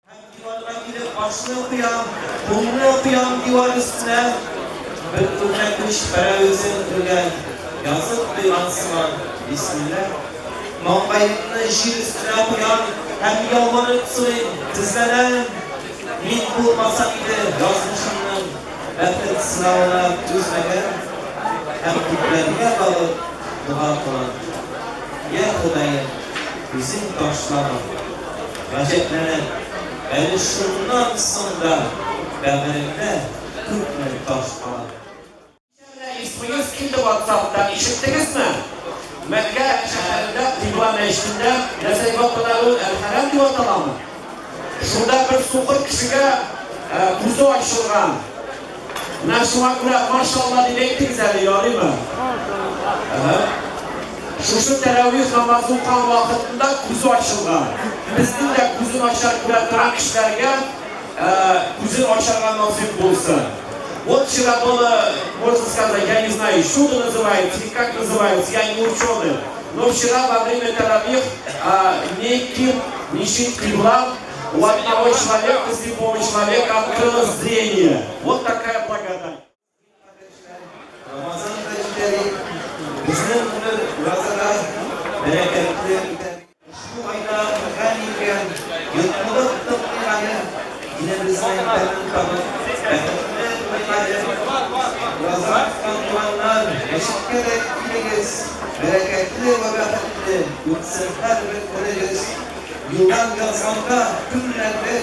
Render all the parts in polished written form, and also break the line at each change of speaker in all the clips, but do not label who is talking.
Һәм диварга килеп башны куям, кулны куям дивар өстенә. Бер үрмәкүч пәрәвезен үргән, язып куйган сыман, бисмилла. Маңгаемны җир өстенә куям һәм ялварып сорыйм, тезләнәм. Мин булмасам иде язмышымның бәхет сынавына түзмәгән һәм күкләргә багып дога кылам. Йә Ходаем, үзең ташлама. Гаҗәпләнәм, әле шуннан соң да бәгыремдә күпме таш кала.
Кичә менә исмегез килде ватсаптан, ишеттегезме? Мәккә шәһәрендә Кыйбла мәчетендә нәрсә дип атала ул, Әл-Хәрәм дип аталамы? Шунда бер сукыр кешегә күзе ачылган. Менә шуңа күрә машалла дип әйтегез әле, ярыймы? Әһә. Шушы тәравих намазы укыган вакытында күзе ачылган. Безнең дә күзе начар күрә торган кешеләргә күзен ачарга насыйп булсын. Вот вчера было, можно сказать, я не знаю, чудо называется или как называется, я не ученый. Но вчера во время таравих некий мечеть Кибла у одного человека, слепого человека, открылось зрение. Вот такая благодать.
Рамазан да җитәри, безнең гомер уразада бәрәкәтле үтәр. Ошбу айда гамь иткән, йотлыгып тыңлыйк әле, динебезнең тәмен табып, бәхетле булыйк әле. Ураза тоткан туганнар, мәчеткә дә килегез, бәрәкәтле вә бәхетле үтсен һәрбер көнегез. Юлдан язганда көннәрдер,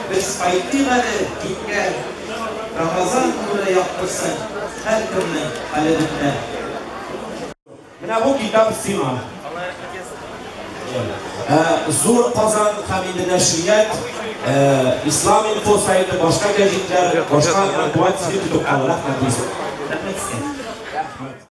без кайтыйк әле дингә. Рамазан нуры яктырсын һәркемнең калебендә.
Менә бу китап сиңа. Зур Казан һәм инде нәшрият, Ислам инфо сайты, башка гәҗитләр, башка матбугат сезне көтеп кала. Рәхмәт.
Рәхмәт сезгә.
Рәхмәт.